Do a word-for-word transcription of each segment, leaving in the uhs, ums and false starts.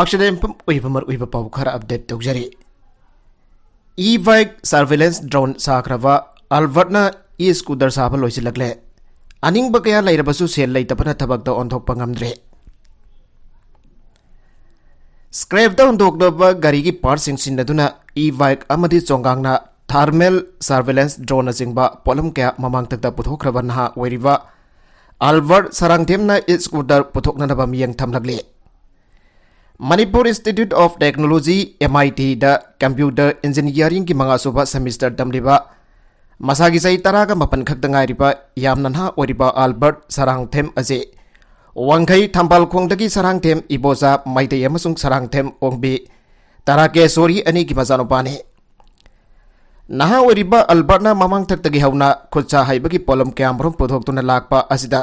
ꯄꯥꯛꯁꯗ ꯌꯨꯝꯐꯝ ꯑꯣꯏꯕ ꯃꯔꯨꯑꯣꯏꯕ ꯄꯥꯎ ꯈꯔ ꯑꯞꯗꯦꯠ ꯇꯧꯖꯔꯤ꯫ E-bike surveillance drone ꯁꯥꯈ꯭ꯔꯕ ꯑꯜꯕꯔꯠꯅ e-scooter ꯁꯥꯕ ꯂꯣꯏꯁꯤꯜꯂꯛꯂꯦ꯫ ꯑꯅꯤꯡꯕ ꯀꯌꯥ ꯂꯩꯔꯕꯁꯨ ꯁꯦꯜ ꯂꯩꯇꯕꯅ ꯊꯕꯛꯇ ꯑꯣꯟꯊꯣꯛꯄ ꯉꯝꯗ꯭ꯔꯦ꯫ Scrapꯇ ꯍꯨꯟꯗꯣꯛꯂꯕ ꯒꯥꯔꯤꯒꯤ partsꯁꯤꯡ ꯁꯤꯟꯅꯗꯨꯅ e-bike ꯑꯃꯗꯤ ꯆꯣꯡꯒꯥꯡꯅ thermal surveillance droneꯅꯆꯤꯡꯕ ꯄꯣꯠꯂꯝ ꯀꯌꯥ ꯃꯃꯥꯡꯊꯛꯇ ꯄꯨꯊꯣꯛꯈ꯭ꯔꯕ ꯅꯍꯥ ꯑꯣꯏꯔꯤꯕ ꯑꯜꯕꯔꯠ ꯁꯔꯥꯡꯊꯦꯝꯅ e-scooter ꯄꯨꯊꯣꯛꯅꯅꯕ ꯃꯤꯠꯌꯦꯡ ꯊꯝꯂꯛꯂꯤ꯫ Manipur Institute of Technology, MITꯗ computer engineeringꯒꯤ ꯃꯉꯥꯁꯨꯕ semester ꯇꯝꯂꯤꯕ ꯃꯁꯥꯒꯤ ꯆꯍꯤ ꯇꯔꯥꯒ ꯃꯥꯄꯟ ꯈꯛꯇ ꯉꯥꯏꯔꯤꯕ ꯌꯥꯝꯅ ꯅꯍꯥ ꯑꯣꯏꯔꯤꯕ ꯑꯜꯕꯔꯠ ꯁꯔꯥꯡꯊꯦꯝ ꯑꯁꯤ ꯋꯥꯡꯈꯩ ꯊꯝꯕꯥꯜꯈꯣꯡꯗꯒꯤ ꯁꯔꯥꯡꯊꯦꯝ ꯏꯕꯣꯆꯥ ꯃꯩꯇꯩ ꯑꯃꯁꯨꯡ ꯁꯔꯥꯡꯊꯦꯝ ꯑꯣꯡꯕꯤ ꯇꯔꯥꯀꯦꯁꯣꯔꯤ ꯑꯅꯤꯒꯤ ꯃꯆꯥꯅꯨꯄꯥꯅꯤ꯫ ꯅꯍꯥ ꯑꯣꯏꯔꯤꯕ ꯑꯜꯕꯔꯠꯅ ꯃꯃꯥꯡꯊꯛꯇꯒꯤ ꯍꯧꯅ ꯈꯨꯠꯁꯥ ꯍꯩꯕꯒꯤ ꯄꯣꯠꯂꯝ ꯀꯌꯥꯃꯔꯨꯝ ꯄꯨꯊꯣꯛꯇꯨꯅ ꯂꯥꯛꯄ ꯑꯁꯤꯗ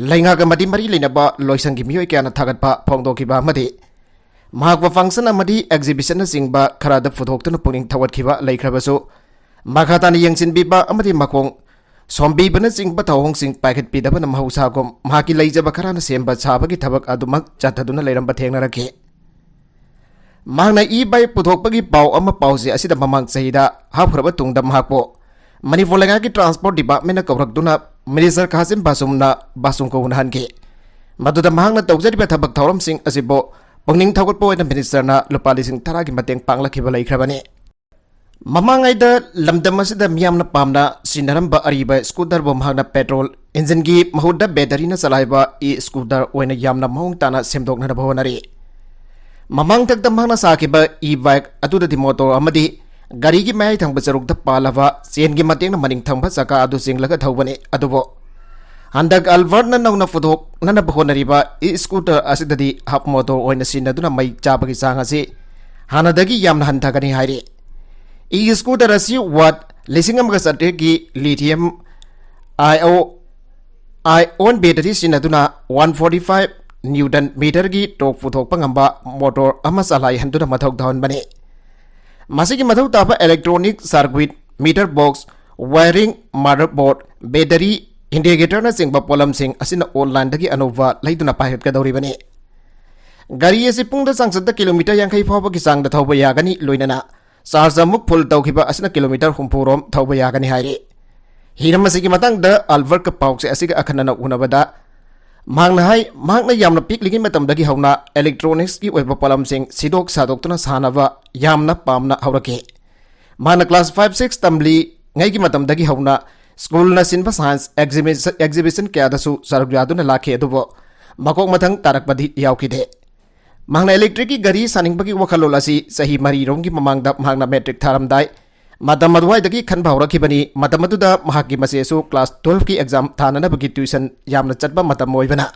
ꯂꯩꯉꯥꯛ ꯑꯃꯗꯤ ꯃꯔꯤ ꯂꯩꯅꯕ ꯂꯣꯏꯁꯪꯒꯤ ꯃꯤꯑꯣꯏ ꯀꯌꯥꯅ ꯊꯥꯒꯠꯄ ꯐꯣꯡꯗꯣꯛꯈꯤꯕ ꯑꯃꯗꯤ ꯃꯍꯥꯛꯄꯨ function ꯑꯃꯗꯤ exhibitionꯅꯆꯤꯡꯕ ꯈꯔꯗ ꯄꯨꯊꯣꯛꯇꯨꯅ ꯄꯨꯛꯅꯤꯡ ꯊꯧꯒꯠꯈꯤꯕ ꯂꯩꯈ꯭ꯔꯕꯁꯨ, ꯃꯈꯥ ꯇꯥꯅ ꯌꯦꯡꯁꯤꯟꯕꯤꯕ ꯑꯃꯗꯤ ꯃꯈꯣꯡ ꯁꯣꯝꯕꯤꯕꯅꯆꯤꯡꯕ ꯊꯧꯑꯣꯡꯁꯤꯡ ꯄꯥꯏꯈꯠꯄꯤꯗꯕꯅ ꯃꯍꯧꯁꯥꯒꯨꯝ ꯃꯍꯥꯛꯀꯤ ꯂꯩꯖꯕ ꯈꯔꯅ ꯁꯦꯝꯕ ꯁꯥꯕꯒꯤ ꯊꯕꯛ ꯑꯗꯨꯃꯛ ꯆꯠꯊꯗꯨꯅ ꯂꯩꯔꯝꯕ ꯊꯦꯡꯅꯔꯛꯈꯤ꯫ ꯃꯍꯥꯛꯅ e-bike ꯄꯨꯊꯣꯛꯄꯒꯤ ꯄꯥꯎ ꯑꯃ ꯄꯥꯎꯆꯦ ꯑꯁꯤꯗ ꯃꯃꯥꯡ ꯆꯍꯤꯗ ꯍꯥꯞꯈ꯭ꯔꯕ ꯇꯨꯡꯗ ꯃꯍꯥꯛꯄꯨ ꯃꯅꯤꯄꯨꯔ ꯂꯩꯉꯥꯛꯀꯤ transport departmentꯅ ꯀꯧꯔꯛꯇꯨꯅ minister ꯈꯥꯁꯤꯝ ꯕꯥꯁꯨꯝꯅ ꯕꯥꯁꯨꯝ ꯀꯧꯅꯍꯟꯈꯤ꯫ ꯃꯗꯨꯗ ꯃꯍꯥꯛꯅ ꯇꯧꯖꯔꯤꯕ ꯊꯕꯛ ꯊꯧꯔꯝꯁꯤꯡ ꯑꯁꯤꯕꯨ ꯄꯨꯛꯅꯤꯡ ꯊꯧꯒꯠꯄ ꯑꯣꯏꯅ ministerꯅ ꯂꯨꯄꯥ ꯂꯤꯁꯤꯡ ꯇꯔꯥꯒꯤ ꯃꯇꯦꯡ ꯄꯥꯡꯂꯛꯈꯤꯕ ꯂꯩꯈ꯭ꯔꯕꯅꯤ꯫ ꯃꯃꯥꯡꯉꯩꯗ ꯂꯝꯗꯝ ꯑꯁꯤꯗ ꯃꯤꯌꯥꯝꯅ ꯄꯥꯝꯅ ꯁꯤꯖꯤꯟꯅꯔꯝꯕ ꯑꯔꯤꯕ scooterꯕꯨ ꯃꯍꯥꯛꯅ petrol engineꯒꯤ ꯃꯍꯨꯠꯇ batteryꯅ ꯆꯂꯥꯏꯕ e-scooter ꯑꯣꯏꯅ ꯌꯥꯝꯅ ꯃꯑꯣꯡ ꯇꯥꯅ ꯁꯦꯝꯗꯣꯛꯅꯅꯕ ꯍꯣꯠꯅꯔꯤ꯫ ꯃꯃꯥꯡꯊꯛꯇ ꯃꯍꯥꯛꯅ ꯁꯥꯈꯤꯕ e-bike ꯑꯗꯨꯗꯗꯤ motor ꯑꯃꯗꯤ ꯒꯥꯔꯤꯒꯤ ꯃꯌꯥꯏ ꯊꯪꯕ ꯁꯔꯨꯛꯇ ꯄꯥꯜꯂꯕ chainꯒꯤ ꯃꯇꯦꯡꯅ ꯃꯅꯤꯡ ꯊꯪꯕ ꯆꯀꯥ ꯑꯗꯨ ꯆꯤꯡꯂꯒ ꯊꯧꯕꯅꯤ꯫ ꯑꯗꯨꯕꯨ ꯍꯟꯗꯛ ꯑꯜꯕꯔꯠꯅ ꯅꯧꯅ ꯄꯨꯊꯣꯛꯅꯅꯕ ꯍꯣꯠꯅꯔꯤꯕ e-scooter ꯑꯁꯤꯗꯗꯤ hub motor ꯑꯣꯏꯅ ꯁꯤꯖꯤꯟꯅꯗꯨꯅ ꯃꯩ ꯆꯥꯕꯒꯤ ꯆꯥꯡ ꯑꯁꯤ ꯍꯥꯟꯅꯗꯒꯤ ꯌꯥꯝꯅ ꯍꯟꯊꯒꯅꯤ ꯍꯥꯏꯔꯤ꯫ E-scooter ꯑꯁꯤ watt ꯂꯤꯁꯤꯡ ꯑꯃꯒ ꯆꯥꯇ꯭ꯔꯦꯠꯀꯤ lithium io-, ion battery ꯁꯤꯖꯤꯟꯅꯗꯨꯅ one forty five newton meterꯒꯤ torque ꯄꯨꯊꯣꯛꯄ ꯉꯝꯕ motor ꯑꯃ ꯆꯂꯥꯏꯍꯟꯗꯨꯅ ꯃꯊꯧ ꯇꯧꯍꯟꯕꯅꯤ꯫ ꯃꯁꯤꯒꯤ ꯃꯊꯧ ꯇꯥꯕ electronic circuit, meter box, wiring, motherboard, battery, indicatorꯅꯆꯤꯡꯕ ꯄꯣꯠꯂꯝꯁꯤꯡ ꯑꯁꯤꯅ onlineꯗꯒꯤ ꯑꯅꯧꯕ ꯂꯩꯗꯨꯅ ꯄꯥꯏꯈꯠꯀꯗꯧꯔꯤꯕꯅꯤ꯫ ꯒꯥꯔꯤ ꯑꯁꯤ ꯄꯨꯡꯗ ꯆꯥꯡꯆꯠꯇ ꯀꯤꯂꯣꯃꯤꯇꯔ ꯌꯥꯡꯈꯩ ꯐꯥꯎꯕꯒꯤ ꯆꯥꯡꯗ ꯊꯧꯕ ꯌꯥꯒꯅꯤ, ꯂꯣꯏꯅꯅ ꯆꯥꯔꯖ ꯑꯃꯨꯛ ꯐꯨꯜ ꯇꯧꯈꯤꯕ ꯑꯁꯤꯅ ꯀꯤꯂꯣꯃꯤꯇꯔ ꯍꯨꯝꯐꯨ ꯔꯣꯝ ꯊꯧꯕ ꯌꯥꯒꯅꯤ ꯍꯥꯏꯔꯤ꯫ ꯍꯤꯔꯝ ꯑꯁꯤꯒꯤ ꯃꯇꯥꯡꯗ ꯑꯜꯕꯔꯠꯀ ꯄꯥꯎꯆꯦ ꯑꯁꯤꯒ ꯑꯈꯟꯅꯅ ꯎꯅꯕꯗ ꯃꯍꯥꯛꯅ ꯍꯥꯏ, ꯃꯍꯥꯛꯅ ꯌꯥꯝꯅ ꯄꯤꯛꯂꯤꯉꯩ ꯃꯇꯝꯗꯒꯤ ꯍꯧꯅ ꯏꯂꯦꯛꯇ꯭ꯔꯣꯅꯤꯛꯁꯀꯤ ꯑꯣꯏꯕ ꯄꯣꯠꯂꯝꯁꯤꯡ ꯁꯤꯗꯣꯛ ꯁꯥꯗꯣꯛꯇꯨꯅ ꯁꯥꯟꯅꯕ ꯌꯥꯝꯅ ꯄꯥꯝꯅ ꯍꯧꯔꯛꯈꯤ꯫ ꯃꯍꯥꯛꯅ ꯀ꯭ꯂꯥꯁ ꯐꯥꯏꯚ ꯁꯤꯛꯁ ꯇꯝꯂꯤꯉꯩꯒꯤ ꯃꯇꯝꯗꯒꯤ ꯍꯧꯅ ꯁ꯭ꯀꯨꯜꯅ ꯁꯤꯟꯕ ꯁꯥꯏꯟꯁ ꯑꯦꯛꯖꯤꯕꯤꯁꯟ, ꯑꯦꯛꯖꯤꯕꯤꯁꯟ ꯀꯌꯥꯗꯁꯨ ꯁꯔꯨꯛ ꯌꯥꯗꯨꯅ ꯂꯥꯛꯈꯤ, ꯑꯗꯨꯕꯨ ꯃꯀꯣꯛ ꯃꯊꯪ ꯇꯥꯔꯛꯄꯗꯤ ꯌꯥꯎꯈꯤꯗꯦ꯫ ꯃꯍꯥꯛꯅ ꯏꯂꯦꯛꯇ꯭ꯔꯤꯛꯀꯤ ꯒꯥꯔꯤ ꯁꯥꯅꯤꯡꯕꯒꯤ ꯋꯥꯈꯜꯂꯣꯟ ꯑꯁꯤ ꯆꯍꯤ ꯃꯔꯤꯔꯣꯝꯒꯤ ꯃꯃꯥꯡꯗ ꯃꯍꯥꯛꯅ ꯃꯦꯇ꯭ꯔꯤꯛ ꯊꯥꯔꯝꯗꯥꯏ ꯃꯇꯝ ꯑꯗꯨꯋꯥꯏꯗꯒꯤ ꯈꯟꯕ ꯍꯧꯔꯛꯈꯤꯕꯅꯤ꯫ ꯃꯇꯝ ꯑꯗꯨꯗ ꯃꯍꯥꯛꯀꯤ ꯃꯆꯦꯁꯨ ꯀ꯭ꯂꯥꯁ ꯇꯨꯋꯦꯜꯐꯀꯤ ꯑꯦꯛꯖꯥꯝ ꯊꯥꯅꯅꯕꯒꯤ ꯇ꯭ꯌꯨꯁꯟ ꯌꯥꯝꯅ ꯆꯠꯄ ꯃꯇꯝ ꯑꯣꯏꯕꯅ,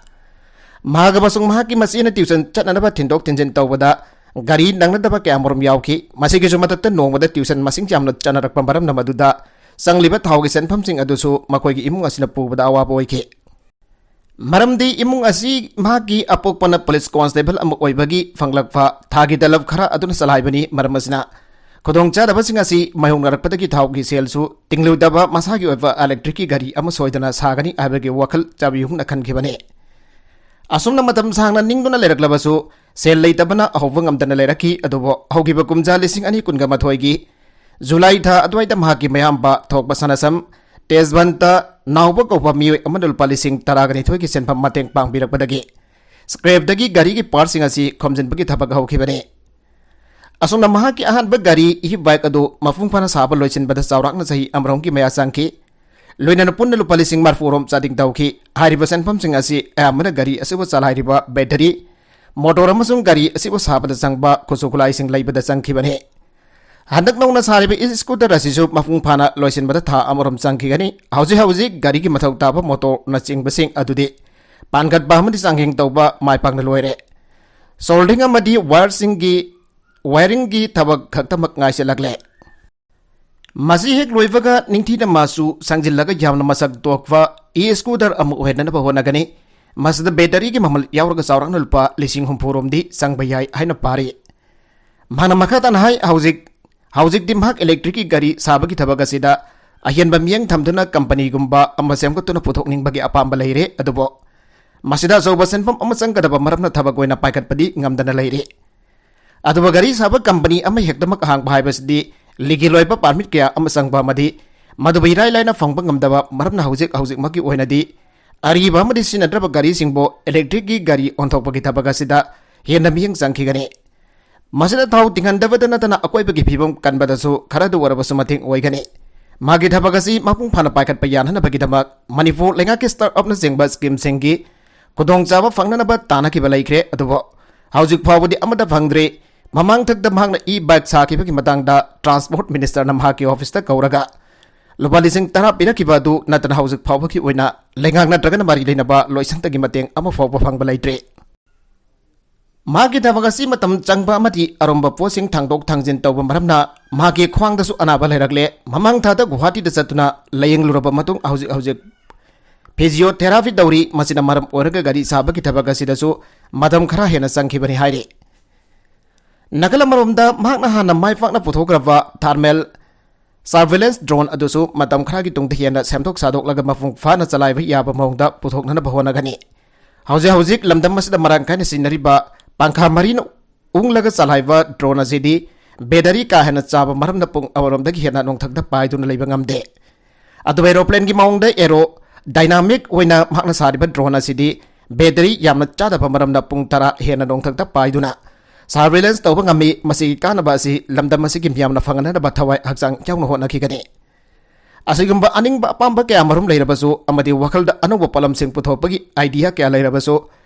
ꯃꯍꯥꯛ ꯑꯃꯁꯨꯡ ꯃꯍꯥꯛꯀꯤ ꯃꯆꯦꯅ ꯇ꯭ꯌꯨꯁꯟ ꯆꯠꯅꯅꯕ ꯊꯤꯟꯗꯣꯛ ꯊꯤꯟꯖꯤꯟ ꯇꯧꯕꯗ ꯒꯥꯔꯤ ꯅꯪꯅꯗꯕ ꯀꯌꯥꯃꯔꯨꯝ ꯌꯥꯎꯈꯤ꯫ ꯃꯁꯤꯒꯤꯁꯨ ꯃꯊꯛꯇ ꯅꯣꯡꯃꯗ ꯇ꯭ꯌꯨꯁꯟ ꯃꯁꯤꯡ ꯌꯥꯝꯅ ꯆꯠꯅꯔꯛꯄ ꯃꯔꯝꯅ ꯃꯗꯨꯗ ꯆꯪꯂꯤꯕ ꯊꯥꯎꯒꯤ ꯁꯦꯟꯐꯝꯁꯤꯡ ꯑꯗꯨꯁꯨ ꯃꯈꯣꯏꯒꯤ ꯏꯃꯨꯡ ꯑꯁꯤꯅ ꯄꯨꯕꯗ ꯑꯋꯥꯕ ꯑꯣꯏꯈꯤ꯫ ꯃꯔꯝꯗꯤ ꯏꯃꯨꯡ ꯑꯁꯤ ꯃꯍꯥꯛꯀꯤ ꯑꯄꯣꯛꯄꯅ ꯄꯨꯂꯤꯁ ꯀꯣꯟꯁꯇꯦꯕꯜ ꯑꯃ ꯑꯣꯏꯕꯒꯤ ꯐꯪꯂꯛꯄ ꯊꯥꯒꯤ ꯇꯂꯕ ꯈꯔ ꯑꯗꯨꯅ ꯆꯂꯥꯏꯕꯅꯤ꯫ ꯃꯔꯝ ꯑꯁꯤꯅ ꯈꯨꯗꯣꯡꯆꯥꯗꯕꯁꯤꯡ ꯑꯁꯤ ꯃꯥꯌꯣꯛꯅꯔꯛꯄꯗꯒꯤ ꯊꯥꯎꯒꯤ ꯁꯦꯜꯁꯨ ꯇꯤꯡꯂꯨꯗꯕ ꯃꯁꯥꯒꯤ ꯑꯣꯏꯕ ꯏꯂꯦꯛꯇ꯭ꯔꯤꯛꯀꯤ ꯒꯥꯔꯤ ꯑꯃ ꯁꯣꯏꯗꯅ ꯁꯥꯒꯅꯤ ꯍꯥꯏꯕꯒꯤ ꯋꯥꯈꯜ ꯆꯥꯕꯤꯍꯨꯝꯅ ꯈꯟꯈꯤꯕꯅꯤ꯫ ꯑꯁꯨꯝꯅ ꯃꯇꯝ ꯁꯥꯡꯅ ꯅꯤꯡꯗꯨꯅ ꯂꯩꯔꯛꯂꯕꯁꯨ ꯁꯦꯜ ꯂꯩꯇꯕꯅ ꯍꯧꯕ ꯉꯝꯗꯅ ꯂꯩꯔꯛꯈꯤ꯫ ꯑꯗꯨꯕꯨ ꯍꯧꯈꯤꯕ ꯀꯨꯝꯖꯥ ꯂꯤꯁꯤꯡ ꯑꯅꯤ ꯀꯨꯟꯒ ꯃꯥꯊꯣꯏꯒꯤ ꯖꯨꯂꯥꯏ ꯊꯥ ꯑꯗꯨꯋꯥꯏꯗ ꯃꯍꯥꯛꯀꯤ ꯃꯌꯥꯝꯕ ꯊꯣꯛꯄ ꯁꯅꯥꯁꯝ ꯇꯦꯖꯕꯟꯇ ꯅꯥꯎꯕ ꯀꯧꯕ ꯃꯤꯑꯣꯏ ꯑꯃꯅ ꯂꯨꯄꯥ ꯂꯤꯁꯤꯡ ꯇꯔꯥꯒ ꯅꯤꯊꯣꯏꯒꯤ ꯁꯦꯟꯐꯝ ꯃꯇꯦꯡ ꯄꯥꯡꯕꯤꯔꯛꯄꯗꯒꯤ ꯁ꯭ꯀ꯭ꯔꯦꯞꯇꯒꯤ ꯒꯥꯔꯤꯒꯤ ꯄꯥꯔꯠꯁꯤꯡ ꯑꯁꯤ ꯈꯣꯝꯖꯤꯟꯕꯒꯤ ꯊꯕꯛ ꯍꯧꯈꯤꯕꯅꯤ꯫ ꯑꯁꯨꯝꯅ ꯃꯍꯥꯛꯀꯤ ꯑꯍꯥꯟꯕ ꯒꯥꯔꯤ ꯏ ꯕꯥꯏꯛ ꯑꯗꯨ ꯃꯄꯨꯡ ꯐꯥꯅ ꯁꯥꯕ ꯂꯣꯏꯁꯤꯟꯕꯗ ꯆꯥꯎꯔꯥꯛꯅ ꯆꯍꯤ ꯑꯃꯔꯣꯝꯒꯤ ꯃꯌꯥ ꯆꯪꯈꯤ꯫ ꯂꯣꯏꯅꯅ ꯄꯨꯟꯅ ꯂꯨꯄꯥ ꯂꯤꯁꯤꯡ ꯃꯔꯤꯐꯨ ꯔꯣꯝ ꯆꯥꯗꯤꯡ ꯇꯧꯈꯤ꯫ ꯍꯥꯏꯔꯤꯕ ꯁꯦꯟꯐꯝꯁꯤꯡ ꯑꯁꯤ ꯑꯌꯥꯝꯕꯅ ꯒꯥꯔꯤ ꯑꯁꯤꯕꯨ ꯆꯂꯥꯏꯔꯤꯕ ꯕꯦꯇꯔꯤ, ꯃꯣꯇꯣꯔ ꯑꯃꯁꯨꯡ ꯒꯥꯔꯤ ꯑꯁꯤꯕꯨ ꯁꯥꯕꯗ ꯆꯪꯕ ꯈꯨꯠꯁꯨ ꯈꯨꯠꯂꯥꯏꯁꯤꯡ ꯂꯩꯕꯗ ꯆꯪꯈꯤꯕꯅꯤ꯫ ꯍꯟꯗꯛ ꯅꯧꯅ ꯁꯥꯔꯤꯕ ꯏ ꯁ꯭ꯀꯨꯇꯔ ꯑꯁꯤꯁꯨ ꯃꯄꯨꯡ ꯐꯥꯅ ꯂꯣꯏꯁꯤꯟꯕꯗ ꯊꯥ ꯑꯃꯔꯣꯝ ꯆꯪꯈꯤꯒꯅꯤ꯫ ꯍꯧꯖꯤꯛ ꯍꯧꯖꯤꯛ ꯒꯥꯔꯤꯒꯤ ꯃꯊꯧ ꯇꯥꯕ ꯃꯣꯇꯣꯔꯅꯆꯤꯡꯕꯁꯤꯡ ꯑꯗꯨꯗꯤ ꯄꯥꯟꯈꯠꯄ ꯑꯃꯗꯤ ꯆꯥꯡꯌꯦꯡ ꯇꯧꯕ ꯃꯥꯏ ꯄꯥꯛꯅ ꯂꯣꯏꯔꯦ꯫ ꯁꯣꯜꯗꯤꯡ ꯑꯃꯗꯤ ꯋꯥꯌꯔꯁꯤꯡꯒꯤ, ꯋꯥꯌꯔꯤꯡꯒꯤ ꯊꯕꯛ ꯈꯛꯇꯃꯛ ꯉꯥꯏꯁꯤꯜꯂꯛꯂꯦ꯫ ꯃꯁꯤ ꯍꯦꯛ ꯂꯣꯏꯕꯒ ꯅꯤꯡꯊꯤꯅ ꯃꯆꯨ ꯁꯪꯖꯤꯜꯂꯒ ꯌꯥꯝꯅ ꯃꯁꯛ ꯊꯣꯛꯄ ꯏ ꯁ꯭ꯀꯨꯇꯔ ꯑꯃ ꯑꯣꯏꯍꯟꯅꯕ ꯍꯣꯠꯅꯒꯅꯤ꯫ ꯃꯁꯤꯗ ꯕꯦꯇꯔꯤꯒꯤ ꯃꯃꯜ ꯌꯥꯎꯔꯒ ꯆꯥꯎꯔꯥꯛꯅ ꯂꯨꯄꯥ ꯂꯤꯁꯤꯡ ꯍꯨꯝꯐꯨ ꯔꯣꯝꯗꯤ ꯆꯪꯕ ꯌꯥꯏ ꯍꯥꯏꯅ ꯄꯥꯔꯤ꯫ ꯃꯍꯥꯛꯅ ꯃꯈꯥ ꯇꯥꯅ ꯍꯥꯏ, ꯍꯧꯖꯤꯛ, ꯍꯧꯖꯤꯛꯇꯤ ꯃꯍꯥꯛ ꯏꯂꯦꯛꯇ꯭ꯔꯤꯛꯀꯤ ꯒꯥꯔꯤ ꯁꯥꯕꯒꯤ ꯊꯕꯛ ꯑꯁꯤꯗ ꯑꯍꯦꯟꯕ ꯃꯤꯠꯌꯦꯡ ꯊꯝꯗꯨꯅ ꯀꯝꯄꯅꯤꯒꯨꯝꯕ ꯑꯃ ꯁꯦꯝꯒꯠꯇꯨꯅ ꯄꯨꯊꯣꯛꯅꯤꯡꯕꯒꯤ ꯑꯄꯥꯝꯕ ꯂꯩꯔꯦ꯫ ꯑꯗꯨꯕꯨ ꯃꯁꯤꯗ ꯑꯆꯧꯕ ꯁꯦꯟꯐꯝ ꯑꯃ ꯆꯪꯒꯗꯕ ꯃꯔꯝꯅ ꯊꯕꯛ ꯑꯣꯏꯅ ꯄꯥꯏꯈꯠꯄꯗꯤ ꯉꯝꯗꯅ ꯂꯩꯔꯤ꯫ ꯑꯗꯨꯕꯨ ꯒꯥꯔꯤ ꯁꯥꯕ ꯀꯝꯄꯅꯤ ꯑꯃ ꯍꯦꯛꯇꯃꯛ ꯍꯥꯡꯕ ꯍꯥꯏꯕꯁꯤꯗꯤ legal ꯑꯣꯏꯕ permit ꯀꯌꯥ ꯑꯃ ꯆꯪꯕ ꯑꯃꯗꯤ ꯃꯗꯨꯕꯨ ꯏꯔꯥꯏ ꯂꯥꯏꯅ ꯐꯪꯕ ꯉꯝꯗꯕ ꯃꯔꯝꯅ ꯍꯧꯖꯤꯛ ꯍꯧꯖꯤꯛꯃꯛꯀꯤ ꯑꯣꯏꯅꯗꯤ ꯑꯔꯤꯕ ꯑꯃꯗꯤ ꯁꯤꯖꯤꯟꯅꯗ꯭ꯔꯕ ꯒꯥꯔꯤꯁꯤꯡꯕꯨ electric ꯀꯤ ꯒꯥꯔꯤ ꯑꯣꯟꯊꯣꯛꯄꯒꯤ ꯊꯕꯛ ꯑꯁꯤꯗ ꯍꯦꯟꯅ ꯃꯤꯠꯌꯦꯡ ꯆꯪꯈꯤꯒꯅꯤ꯫ ꯃꯁꯤꯅ ꯊꯥꯎ ꯇꯤꯡꯍꯟꯗꯕꯇ ꯅꯠꯇꯅ ꯑꯀꯣꯏꯕꯒꯤ ꯐꯤꯕꯝ ꯀꯟꯕꯗꯁꯨ ꯈꯔꯗ ꯑꯣꯏꯔꯕꯁꯨ ꯃꯇꯦꯡ ꯑꯣꯏꯒꯅꯤ꯫ ꯃꯥꯒꯤ ꯊꯕꯛ ꯑꯁꯤ ꯃꯄꯨꯡ ꯐꯥꯅ ꯄꯥꯏꯈꯠꯄ ꯌꯥꯅꯅꯕꯒꯤꯗꯃꯛ ꯃꯅꯤꯄꯨꯔ ꯂꯩꯉꯥꯛꯀꯤ startup ꯅꯆꯤꯡꯕ scheme ꯁꯤꯡꯒꯤ ꯈꯨꯗꯣꯡꯆꯥꯕ ꯐꯪꯅꯅꯕ ꯇꯥꯟꯅꯈꯤꯕ ꯂꯩꯈ꯭ꯔꯦ, ꯑꯗꯨꯕꯨ ꯍꯧꯖꯤꯛ ꯐꯥꯎꯕꯗꯤ ꯑꯃꯠꯇ ꯐꯪꯗ꯭ꯔꯤ꯫ ꯃꯃꯥꯡ ꯊꯛꯇ ꯃꯍꯥꯛꯅ e-bike ꯁꯥꯈꯤꯕꯒꯤ ꯃꯇꯥꯡꯗ transport minister ꯅ ꯃꯍꯥꯛꯀꯤ office ꯇ ꯀꯧꯔꯒ ꯂꯨꯄꯥ ꯂꯤꯁꯤꯡ ꯇꯔꯥ ꯄꯤꯔꯛꯈꯤꯕ ꯑꯗꯨ ꯅꯠꯇꯅ ꯍꯧꯖꯤꯛ ꯐꯥꯎꯕꯒꯤ ꯑꯣꯏꯅ ꯂꯩꯉꯥꯛ ꯅꯠꯇ꯭ꯔꯒꯅ ꯃꯔꯤ ꯂꯩꯅꯕ ꯂꯣꯏꯁꯪꯗꯒꯤ ꯃꯇꯦꯡ ꯑꯃ ꯐꯥꯎꯕ ꯐꯪꯕ ꯂꯩꯇ꯭ꯔꯤ꯫ ꯃꯥꯒꯤ ꯊꯕꯛ ꯑꯁꯤ ꯃꯇꯝ ꯆꯪꯕ ꯑꯃꯗꯤ ꯑꯔꯨꯝꯕ ꯄꯣꯠꯁꯤꯡ ꯊꯥꯡꯗꯣꯛ ꯊꯥꯡꯖꯤꯟ ꯇꯧꯕ ꯃꯔꯝꯅ ꯃꯍꯥꯛꯀꯤ ꯈ꯭ꯋꯥꯡꯗꯁꯨ ꯑꯅꯥꯕ ꯂꯩꯔꯛꯂꯦ꯫ ꯃꯃꯥꯡ ꯊꯥꯗ ꯒꯨꯋꯥꯍꯥꯇꯤꯗ ꯆꯠꯇꯨꯅ ꯂꯥꯌꯦꯡꯂꯨꯔꯕ ꯃꯇꯨꯡ ꯍꯧꯖꯤꯛ ꯍꯧꯖꯤꯛ physiotherapy ꯇꯧꯔꯤ꯫ ꯃꯁꯤꯅ ꯃꯔꯝ ꯑꯣꯏꯔꯒ ꯒꯥꯔꯤ ꯁꯥꯕꯒꯤ ꯊꯕꯛ ꯑꯁꯤꯗꯁꯨ ꯃꯇꯝ ꯈꯔ ꯍꯦꯟꯅ ꯆꯪꯈꯤꯕꯅꯤ ꯍꯥꯏꯔꯤ꯫ ꯅꯥꯀꯜ ꯑꯃꯔꯣꯝꯗ ꯃꯍꯥꯛꯅ ꯍꯥꯟꯅ ꯃꯥꯏ ꯄꯥꯛꯅ ꯄꯨꯊꯣꯛꯈ꯭ꯔꯕ thermal surveillance drone ꯑꯗꯨꯁꯨ ꯃꯇꯝ ꯈꯔꯒꯤ ꯇꯨꯡꯗ ꯍꯦꯟꯅ ꯁꯦꯝꯗꯣꯛ ꯁꯥꯗꯣꯛꯂꯒ ꯃꯄꯨꯡ ꯐꯥꯅ ꯆꯂꯥꯏꯕ ꯌꯥꯕ ꯃꯑꯣꯡꯗ ꯄꯨꯊꯣꯛꯅꯅꯕ ꯍꯣꯠꯅꯒꯅꯤ꯫ ꯍꯧꯖꯤꯛ ꯍꯧꯖꯤꯛ ꯂꯝꯗꯝ ꯑꯁꯤꯗ ꯃꯔꯥꯡ ꯀꯥꯏꯅ ꯁꯤꯖꯤꯟꯅꯔꯤꯕ ꯄꯪꯈꯥ ꯃꯔꯤꯅ ꯎꯪꯂꯒ ꯆꯂꯥꯏꯕ drone ꯑꯁꯤꯗꯤ battery ꯀꯥ ꯍꯦꯟꯅ ꯆꯥꯕ ꯃꯔꯝꯅ ꯄꯨꯡ ꯑꯃꯔꯣꯝꯗꯒꯤ ꯍꯦꯟꯅ ꯅꯣꯡꯊꯛꯇ ꯄꯥꯏꯗꯨꯅ ꯂꯩꯕ ꯉꯝꯗꯦ꯫ ꯑꯗꯨꯕꯨ aeroplane ꯒꯤ ꯃꯑꯣꯡꯗ aerodynamic ꯑꯣꯏꯅ ꯃꯍꯥꯛꯅ ꯁꯥꯔꯤꯕ drone ꯑꯁꯤꯗꯤ battery ꯌꯥꯝꯅ ꯆꯥꯗꯕ ꯃꯔꯝꯅ ꯄꯨꯡ ꯇꯔꯥ ꯍꯦꯟꯅ ꯅꯣꯡꯊꯛꯇ ꯄꯥꯏꯗꯨꯅ surveillance ꯇꯧꯕ ꯉꯝꯃꯤ꯫ ꯃꯁꯤꯒꯤ ꯀꯥꯟꯅꯕ ꯑꯁꯤ ꯂꯝꯗꯝ ꯑꯁꯤꯒꯤ ꯃꯤꯌꯥꯝꯅ ꯐꯪꯍꯟꯅꯕ ꯊꯋꯥꯏ ꯍꯛꯆꯥꯡ ꯌꯥꯎꯅ ꯍꯣꯠꯅꯈꯤꯒꯅꯤ꯫ ꯑꯁꯤꯒꯨꯝꯕ ꯑꯅꯤꯡꯕ ꯑꯄꯥꯝꯕ ꯀꯌꯥ ꯃꯔꯨꯝ ꯂꯩꯔꯕꯁꯨ ꯑꯃꯗꯤ ꯋꯥꯈꯜꯗ ꯑꯅꯧꯕ ꯄꯣꯠꯂꯝꯁꯤꯡ ꯄꯨꯊꯣꯛꯄꯒꯤ idea ꯀꯌꯥ ꯂꯩꯔꯕꯁꯨ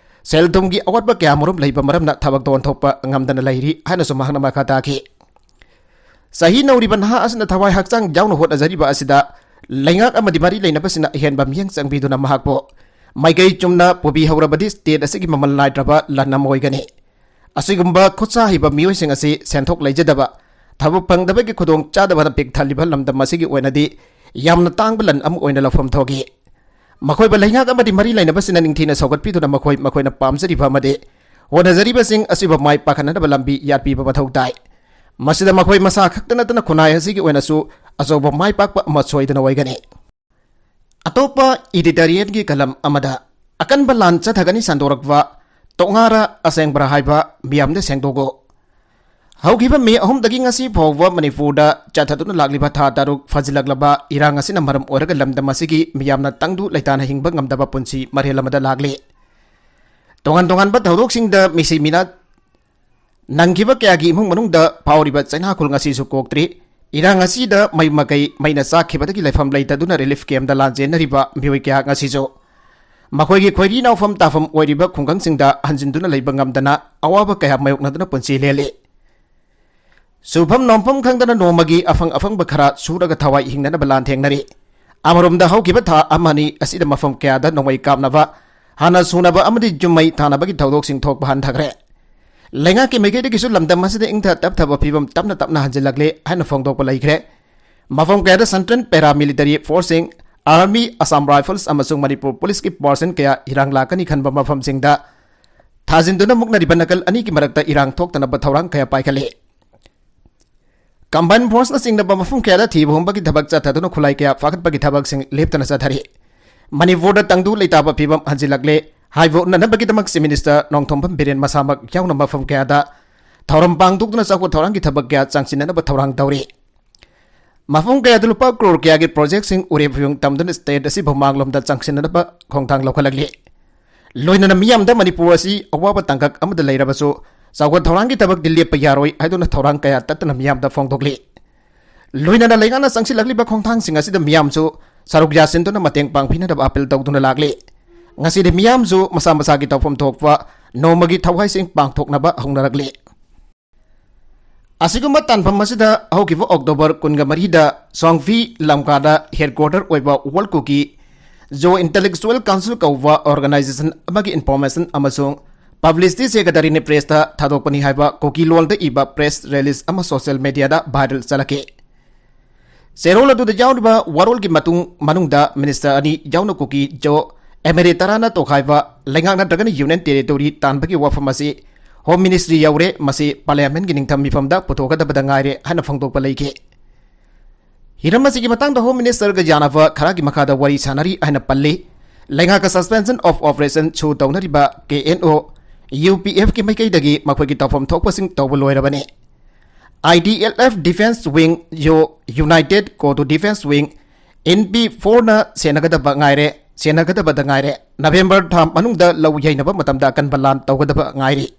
ꯁꯦꯜ ꯊꯨꯝꯒꯤ ꯑꯋꯥꯠꯄ ꯀꯌꯥ ꯃꯔꯨꯝ ꯂꯩꯕ ꯃꯔꯝꯅ ꯊꯕꯛꯇ ꯑꯣꯟꯊꯣꯛꯄ ꯉꯝꯗꯅ ꯂꯩꯔꯤ ꯍꯥꯏꯅꯁꯨ ꯃꯍꯥꯛꯅ ꯃꯈꯥ ꯇꯥꯈꯤ꯫ ꯆꯍꯤ ꯅꯧꯔꯤꯕ ꯅꯍꯥ ꯑꯁꯤꯅ ꯊꯋꯥꯏ ꯍꯛꯆꯥꯡ ꯌꯥꯎꯅ ꯍꯣꯠꯅꯖꯔꯤꯕ ꯑꯁꯤꯗ ꯂꯩꯉꯥꯛ ꯑꯃꯗꯤ ꯃꯔꯤ ꯂꯩꯅꯕꯁꯤꯡꯅ ꯑꯍꯦꯟꯕ ꯃꯤꯠꯌꯦꯡ ꯆꯪꯕꯤꯗꯨꯅ ꯃꯍꯥꯛꯄꯨ ꯃꯥꯏꯀꯩ ꯆꯨꯝꯅ ꯄꯨꯕꯤꯍꯧꯔꯕꯗꯤ state ꯑꯁꯤꯒꯤ ꯃꯃꯜ ꯅꯥꯏꯗ꯭ꯔꯕ ꯂꯟ ꯑꯃ ꯑꯣꯏꯒꯅꯤ꯫ ꯑꯁꯤꯒꯨꯝꯕ ꯈꯨꯠꯁꯥ ꯍꯩꯕ ꯃꯤꯑꯣꯏꯁꯤꯡ ꯑꯁꯤ ꯁꯦꯟꯊꯣꯛ ꯂꯩꯖꯗꯕ, ꯊꯕꯛ ꯐꯪꯗꯕꯒꯤ ꯈꯨꯗꯣꯡ ꯆꯥꯗꯕꯅ ꯄꯤꯛ ꯊꯜꯂꯤꯕ ꯂꯝꯗꯝ ꯑꯁꯤꯒꯤ ꯑꯣꯏꯅꯗꯤ ꯌꯥꯝꯅ ꯇꯥꯡꯕ ꯂꯟ ꯑꯃ ꯑꯣꯏꯅ ꯂꯧꯐꯝ ꯊꯣꯛꯏ꯫ ꯃꯈꯣꯏꯕꯨ ꯂꯩꯉꯥꯛ ꯑꯃꯗꯤ ꯃꯔꯤ ꯂꯩꯅꯕꯁꯤꯡꯅ ꯅꯤꯡꯊꯤꯅ ꯁꯧꯒꯠꯄꯤꯗꯨꯅ ꯃꯈꯣꯏ ꯃꯈꯣꯏꯅ ꯄꯥꯝꯖꯔꯤꯕ ꯑꯃꯗꯤ ꯍꯣꯠꯅꯖꯔꯤꯕꯁꯤꯡ ꯑꯁꯤꯕꯨ ꯃꯥꯏ ꯄꯥꯛꯍꯟꯅꯕ ꯂꯝꯕꯤ ꯌꯥꯠꯄꯤꯕ ꯃꯊꯧ ꯇꯥꯏ꯫ ꯃꯁꯤꯗ ꯃꯈꯣꯏ ꯃꯁꯥ ꯈꯛꯇ ꯅꯠꯇꯅ ꯈꯨꯟꯅꯥꯏ ꯑꯁꯤꯒꯤ ꯑꯣꯏꯅꯁꯨ ꯑꯆꯧꯕ ꯃꯥꯏ ꯄꯥꯛꯄ ꯑꯃ ꯁꯣꯏꯗꯅ ꯑꯣꯏꯒꯅꯤ꯫ ꯑꯇꯣꯞꯄ editorial ꯒꯤ ꯀꯂꯝ ꯑꯃꯗ, ꯑꯀꯟꯕ ꯂꯥꯟ ꯆꯠꯊꯒꯅꯤ ꯁꯟꯗꯣꯔꯛꯄ, ꯇꯣꯉꯥꯔ ꯑꯁꯦꯡꯕ꯭ꯔꯥ ꯍꯥꯏꯕ ꯃꯤꯌꯥꯝꯗ ꯁꯦꯡꯗꯣꯛꯎ꯫ ꯍꯧꯈꯤꯕ ꯃꯦ ꯑꯍꯨꯝꯗꯒꯤ ꯉꯁꯤ ꯐꯥꯎꯕ ꯃꯅꯤꯄꯨꯔꯗ ꯆꯠꯊꯗꯨꯅ ꯂꯥꯛꯂꯤꯕ ꯊꯥ ꯇꯔꯨꯛ ꯐꯥꯖꯤꯜꯂꯛꯂꯕ ꯏꯔꯥꯡ ꯑꯁꯤꯅ ꯃꯔꯝ ꯑꯣꯏꯔꯒ ꯂꯝꯗꯝ ꯑꯁꯤꯒꯤ ꯃꯤꯌꯥꯝꯅ ꯇꯪꯗꯨ ꯂꯩꯇꯥꯅ ꯍꯤꯡꯕ ꯉꯝꯗꯕ ꯄꯨꯟꯁꯤ ꯃꯔꯦꯜ ꯑꯃꯗ ꯂꯥꯛꯂꯤ꯫ ꯇꯣꯉꯥꯟ ꯇꯣꯉꯥꯟꯕ ꯊꯧꯗꯣꯛꯁꯤꯡꯗ ꯃꯤꯁꯤ ꯃꯤꯅꯥ ꯅꯪꯈꯤꯕ ꯀꯌꯥꯒꯤ ꯏꯃꯨꯡ ꯃꯅꯨꯡꯗ ꯐꯥꯎꯔꯤꯕ ꯆꯩꯅꯥꯈꯨꯜ ꯉꯁꯤꯁꯨ ꯀꯣꯛꯇ꯭ꯔꯤ꯫ ꯏꯔꯥꯡ ꯑꯁꯤꯗ ꯃꯩ ꯃꯀꯩ, ꯃꯩꯅ ꯆꯥꯛꯈꯤꯕꯗꯒꯤ ꯂꯩꯐꯝ ꯂꯩꯇꯗꯨꯅ relief camp ꯗ ꯂꯥꯟꯖꯦꯟꯅꯔꯤꯕ ꯃꯤꯑꯣꯏ ꯀꯌꯥ ꯉꯁꯤꯁꯨ ꯃꯈꯣꯏꯒꯤ ꯈꯣꯏꯔꯤ ꯅꯥꯎꯐꯝ ꯇꯥꯐꯝ ꯑꯣꯏꯔꯤꯕ ꯈꯨꯡꯒꯪꯁꯤꯡꯗ ꯍꯟꯖꯤꯟꯗꯨꯅ ꯂꯩꯕ ꯉꯝꯗꯅ ꯑꯋꯥꯕ ꯀꯌꯥ ꯃꯥꯌꯣꯛꯅꯗꯨꯅ ꯄꯨꯟꯁꯤ ꯂꯦꯜꯂꯤ꯫ ꯁꯨꯐꯝ ꯅꯣꯝꯐꯝ ꯈꯪꯗꯅ ꯅꯣꯡꯃꯒꯤ ꯑꯐꯪ ꯑꯐꯪꯕ ꯈꯔ ꯁꯨꯔꯒ ꯊꯋꯥꯏ ꯍꯤꯡꯅꯅꯕ ꯂꯥꯟꯊꯦꯡꯅꯔꯤ꯫ ꯑꯃꯔꯣꯝꯗ ꯍꯧꯈꯤꯕ ꯊꯥ ꯑꯃꯅꯤ ꯑꯁꯤꯗ ꯃꯐꯝ ꯀꯌꯥꯗ ꯅꯣꯡꯃꯩ ꯀꯥꯞꯅꯕ, ꯍꯥꯟꯅ ꯁꯨꯅꯕ ꯑꯃꯗꯤ ꯌꯨꯝ ꯃꯩ ꯊꯥꯅꯕꯒꯤ ꯊꯧꯗꯣꯛꯁꯤꯡ ꯊꯣꯛꯄ ꯍꯟꯊꯈ꯭ꯔꯦ꯫ ꯂꯩꯉꯥꯛꯀꯤ ꯃꯥꯏꯀꯩꯗꯒꯤꯁꯨ ꯂꯝꯗꯝ ꯑꯁꯤꯗ ꯏꯪꯊ ꯇꯞꯊꯕ ꯐꯤꯕꯝ ꯇꯞꯅ ꯇꯞꯅ ꯍꯟꯖꯤꯜꯂꯛꯂꯦ ꯍꯥꯏꯅ ꯐꯣꯡꯗꯣꯛꯄ ꯂꯩꯈ꯭ꯔꯦ꯫ ꯃꯐꯝ ꯀꯌꯥꯗ central paramilitary force ꯁꯤꯡ, Army, Assam Rifles ꯑꯃꯁꯨꯡ ꯃꯅꯤꯄꯨꯔ Police ꯀꯤ personnel ꯀꯌꯥ ꯏꯔꯥꯡ ꯂꯥꯛꯀꯅꯤ ꯈꯟꯕ ꯃꯐꯝꯁꯤꯡꯗ ꯊꯥꯖꯤꯟꯗꯨꯅ ꯃꯨꯛꯅꯔꯤꯕ ꯅꯥꯀꯜ ꯑꯅꯤꯒꯤ ꯃꯔꯛꯇ ꯏꯔꯥꯡ ꯊꯣꯛꯇꯅꯕ ꯊꯧꯔꯥꯡ ꯀꯌꯥ ꯄꯥꯏꯈꯠꯂꯤ꯫ Combined force ꯅꯆꯤꯡꯕ ꯃꯐꯝ ꯀꯌꯥꯗ ꯊꯤꯕ ꯍꯨꯝꯕꯒꯤ ꯊꯕꯛ ꯆꯠꯊꯗꯨꯅ ꯈꯨꯠꯂꯥꯏ ꯀꯌꯥ ꯐꯥꯒꯠꯄꯒꯤ ꯊꯕꯛꯁꯤꯡ ꯂꯦꯞꯇꯅ ꯆꯠꯊꯔꯤ꯫ ꯃꯅꯤꯄꯨꯔꯗ ꯇꯪꯗꯨ ꯂꯩꯇꯥꯕ ꯐꯤꯕꯝ ꯍꯟꯖꯤꯜꯂꯛꯂꯦ ꯍꯥꯏꯕ ꯎꯠꯅꯅꯕꯒꯤꯗꯃꯛ Chief Minister ꯅꯣꯡꯊꯣꯝꯕꯝ ꯕꯤꯔꯦꯟ ꯃꯁꯥꯃꯛ ꯌꯥꯎꯅ ꯃꯐꯝ ꯀꯌꯥꯗ ꯊꯧꯔꯝ ꯄꯥꯡꯊꯣꯛꯇꯨꯅ ꯆꯥꯎꯈꯠ ꯊꯧꯔꯥꯡꯒꯤ ꯊꯕꯛ ꯀꯌꯥ ꯆꯪꯁꯤꯟꯅꯅꯕ ꯊꯧꯔꯥꯡ ꯇꯧꯔꯤ꯫ ꯃꯐꯝ ꯀꯌꯥꯗ ꯂꯨꯄꯥ ꯀ꯭ꯔꯣꯔ ꯀꯌꯥꯒꯤ project ꯁꯤꯡ ꯎꯔꯦꯞ ꯐꯤꯌꯣꯡ ꯇꯝꯗꯨꯅ state ꯑꯁꯤꯕꯨ ꯃꯥꯡꯂꯣꯝꯗ ꯆꯪꯁꯤꯟꯅꯅꯕ ꯈꯣꯡꯊꯥꯡ ꯂꯧꯈꯠꯂꯛꯂꯤ꯫ ꯂꯣꯏꯅꯅ ꯃꯤꯌꯥꯝꯗ ꯃꯅꯤꯄꯨꯔ ꯑꯁꯤ ꯑꯋꯥꯕ ꯇꯥꯡꯀꯛ ꯑꯃꯗ ꯂꯩꯔꯕꯁꯨ ꯆꯥꯎꯈꯠ ꯊꯧꯔꯥꯡꯒꯤ ꯊꯕꯛꯇꯤ ꯂꯦꯞꯄ ꯌꯥꯔꯣꯏ ꯍꯥꯏꯗꯨꯅ ꯊꯧꯔꯥꯡ ꯀꯌꯥ ꯇꯠꯇꯅ ꯃꯤꯌꯥꯝꯗ ꯐꯣꯡꯗꯣꯛꯂꯤ꯫ ꯂꯣꯏꯅꯅ ꯂꯩꯉꯥꯛꯅ ꯆꯪꯁꯤꯜꯂꯛꯂꯤꯕ ꯈꯣꯡꯊꯥꯡꯁꯤꯡ ꯑꯁꯤꯗ ꯃꯤꯌꯥꯝꯁꯨ ꯁꯔꯨꯛ ꯌꯥꯁꯤꯟꯗꯨꯅ ꯃꯇꯦꯡ ꯄꯥꯡꯕꯤꯅꯅꯕ appeal ꯇꯧꯗꯨꯅ ꯂꯥꯛꯂꯤ꯫ ꯉꯁꯤꯗꯤ ꯃꯤꯌꯥꯝꯁꯨ ꯃꯁꯥ ꯃꯁꯥꯒꯤ ꯇꯧꯐꯝ ꯊꯣꯛꯄ ꯅꯣꯡꯃꯒꯤ ꯊꯧꯋꯥꯏꯁꯤꯡ ꯄꯥꯡꯊꯣꯛꯅꯕ ꯍꯧꯅꯔꯛꯂꯤ꯫ ꯑꯁꯤꯒꯨꯝꯕ ꯇꯥꯟꯐꯝ ꯑꯁꯤꯗ ꯍꯧꯈꯤꯕ October ꯀꯨꯟꯒ ꯃꯔꯤꯗ ꯁꯣꯡꯐꯤ ꯂꯝꯀꯥꯗ headquarter ꯑꯣꯏꯕ World Kuki Zo Intellectual Council ꯀꯧꯕ organization ꯑꯃꯒꯤ information ꯑꯃꯁꯨꯡ publicity secretary ꯅ press ꯇ ꯊꯥꯗꯣꯛꯄꯅꯤ ꯍꯥꯏꯕ ꯀꯨꯀꯤ ꯂꯣꯟꯗ ꯏꯕ press release ꯑꯃ social media ꯗ viral ꯆꯠꯂꯛꯈꯤ꯫ ꯆꯦꯔꯣꯜ ꯑꯗꯨꯗ ꯌꯥꯎꯔꯤꯕ ꯋꯥꯔꯣꯜꯒꯤ ꯃꯇꯨꯡ, ꯃꯅꯨꯡꯗ minister ꯑꯅꯤ ꯌꯥꯎꯅ ꯀꯨꯀꯤ ꯖꯣ ꯑꯦꯃꯤꯔꯦꯠ ꯇꯔꯥꯅ ꯇꯣꯈꯥꯏꯕ ꯂꯩꯉꯥꯛ ꯅꯠꯇ꯭ꯔꯒꯅ union territory ꯇꯥꯟꯕꯒꯤ ꯋꯥꯐꯝ ꯑꯁꯤ Home Ministry ꯌꯧꯔꯦ, ꯃꯁꯤ parliament ꯀꯤ ꯅꯤꯡꯊꯝ ꯃꯤꯐꯝꯗ ꯄꯨꯊꯣꯛꯀꯗꯕꯗ ꯉꯥꯏꯔꯦ ꯍꯥꯏꯅ ꯐꯣꯡꯗꯣꯛꯄ ꯂꯩꯈꯤ꯫ ꯍꯤꯔꯝ ꯑꯁꯤꯒꯤ ꯃꯇꯥꯡꯗ Home Minister ꯒ ꯌꯥꯅꯕ ꯈꯔꯒꯤ ꯃꯈꯥꯗ ꯋꯥꯔꯤ ꯁꯥꯅꯔꯤ ꯍꯥꯏꯅ ꯄꯜꯂꯤ꯫ ꯂꯩꯉꯥꯛꯀ Suspension of Operation ꯁꯨ ꯇꯧꯅꯔꯤꯕ ꯀꯦ ꯑꯦꯟ ꯑꯣ, ꯌꯨ ꯄꯤ ꯑꯦꯐꯀꯤ ꯃꯥꯏꯀꯩꯗꯒꯤ ꯃꯈꯣꯏꯒꯤ ꯇꯧꯐꯝ ꯊꯣꯛꯄꯁꯤꯡ ꯇꯧꯕ ꯂꯣꯏꯔꯕꯅꯤ꯫ I D L F Defence Wing, U-, United Koto Defence Wing, N P ꯐꯣꯔꯅ ꯁꯦꯟꯅꯒꯗꯕ ꯉꯥꯏꯔꯦ, ꯁꯦꯟꯅꯒꯗꯕꯗ ꯉꯥꯏꯔꯦ꯫ ꯅꯕꯦꯝꯕꯔ ꯊꯥ ꯃꯅꯨꯡꯗ ꯂꯧ ꯌꯩꯅꯕ ꯃꯇꯝꯗ ꯑꯀꯟꯕ ꯂꯥꯟ ꯇꯧꯒꯗꯕ ꯉꯥꯏꯔꯤ꯫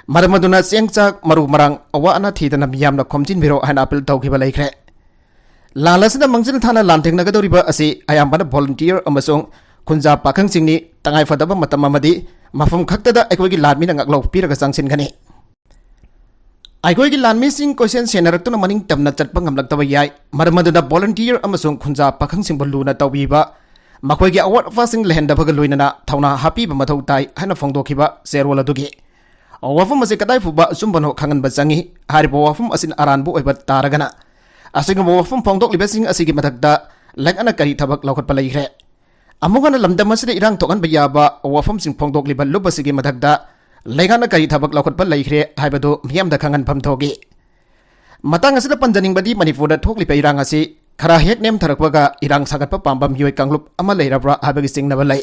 ꯃꯔꯝ ꯑꯗꯨꯅ ꯆꯦꯡ ꯆꯥꯛ, ꯃꯔꯨ ꯃꯔꯥꯡ, ꯑꯋꯥ ꯑꯅꯥ ꯊꯤꯗꯅ ꯃꯤꯌꯥꯝꯅ ꯈꯣꯝꯖꯤꯟꯕꯤꯔꯣ ꯍꯥꯏꯅ ꯑꯥꯄꯤꯜ ꯇꯧꯈꯤꯕ ꯂꯩꯈ꯭ꯔꯦ꯫ ꯂꯥꯟ ꯑꯁꯤꯗ ꯃꯥꯡꯖꯤꯜ ꯊꯥꯅ ꯂꯥꯟꯊꯦꯡꯅꯒꯗꯧꯔꯤꯕ ꯑꯁꯤ ꯑꯌꯥꯝꯕꯅ volunteer ꯑꯃꯁꯨꯡ ꯈꯨꯟꯖꯥ ꯄꯥꯈꯪꯁꯤꯡꯅꯤ꯫ ꯇꯉꯥꯏ ꯐꯗꯕ ꯃꯇꯝ ꯑꯃꯗꯤ ꯃꯐꯝ ꯈꯛꯇꯗ ꯑꯩꯈꯣꯏꯒꯤ ꯂꯥꯟꯃꯤꯅ ꯉꯥꯛꯂꯧ ꯄꯤꯔꯒ ꯆꯪꯁꯤꯟꯒꯅꯤ꯫ ꯑꯩꯈꯣꯏꯒꯤ ꯂꯥꯟꯃꯤꯁꯤꯡ ꯀꯣꯏꯆꯦꯟ ꯁꯦꯟꯅꯔꯛꯇꯨꯅ ꯃꯅꯤꯡ ꯇꯝꯅ ꯆꯠꯄ ꯉꯝꯂꯛꯇꯕ ꯌꯥꯏ꯫ ꯃꯔꯝ ꯑꯗꯨꯅ volunteer ꯑꯃꯁꯨꯡ ꯈꯨꯟꯖꯥ ꯄꯥꯈꯪꯁꯤꯡꯕꯨ ꯂꯨꯅ ꯇꯧꯕꯤꯕ, ꯃꯈꯣꯏꯒꯤ ꯑꯋꯥꯠ ꯑꯄꯥꯁꯤꯡ ꯂꯩꯍꯟꯗꯕꯒ ꯂꯣꯏꯅꯅ ꯊꯧꯅꯥ ꯍꯥꯞꯄꯤꯕ ꯃꯊꯧ ꯇꯥꯏ ꯍꯥꯏꯅ ꯐꯣꯡꯗꯣꯛꯈꯤꯕ ꯆꯦꯔꯣꯜ ꯑꯗꯨꯒꯤ ꯋꯥꯐꯝ ꯑꯁꯤ ꯀꯗꯥꯏ ꯐꯥꯎꯕ ꯑꯆꯨꯝꯕꯅꯣ ꯈꯪꯍꯟꯕ ꯆꯪꯏ꯫ ꯍꯥꯏꯔꯤꯕ ꯋꯥꯐꯝ ꯑꯁꯤꯅ ꯑꯔꯥꯟꯕ ꯑꯣꯏꯕ ꯇꯥꯔꯒꯅ, ꯑꯁꯤꯒꯨꯝꯕ ꯋꯥꯐꯝ ꯐꯣꯡꯗꯣꯛꯂꯤꯕꯁꯤꯡ ꯑꯁꯤꯒꯤ ꯃꯊꯛꯇ ꯂꯩꯉꯥꯛꯅ ꯀꯔꯤ ꯊꯕꯛ ꯂꯧꯈꯠꯄ ꯂꯩꯈ꯭ꯔꯦ? ꯑꯃꯨꯛ ꯍꯟꯅ ꯂꯝꯗꯝ ꯑꯁꯤꯗ ꯏꯔꯥꯡ ꯊꯣꯛꯍꯟꯕ ꯌꯥꯕ ꯋꯥꯐꯝꯁꯤꯡ ꯐꯣꯡꯗꯣꯛꯂꯤꯕ ꯂꯨꯞ ꯑꯁꯤꯒꯤ ꯃꯊꯛꯇ ꯂꯩꯉꯥꯛꯅ ꯀꯔꯤ ꯊꯕꯛ ꯂꯧꯈꯠꯄ ꯂꯩꯈ꯭ꯔꯦ ꯍꯥꯏꯕꯗꯨ ꯃꯤꯌꯥꯝꯗ ꯈꯪꯍꯟꯐꯝ ꯊꯣꯛꯏ꯫ ꯃꯇꯥꯡ ꯑꯁꯤꯗ ꯄꯟꯖꯅꯤꯡꯕꯗꯤ ꯃꯅꯤꯄꯨꯔꯗ ꯊꯣꯛꯂꯤꯕ ꯏꯔꯥꯡ ꯑꯁꯤ ꯈꯔ ꯍꯦꯛ ꯅꯦꯝꯊꯔꯛꯄꯒ ꯏꯔꯥꯡ ꯁꯥꯒꯠꯄ ꯄꯥꯝꯕ ꯃꯤꯑꯣꯏ ꯀꯥꯡꯂꯨꯞ ꯑꯃ ꯂꯩꯔꯕ꯭ꯔꯥ ꯍꯥꯏꯕꯒꯤ ꯆꯤꯡꯅꯕ ꯂꯩ꯫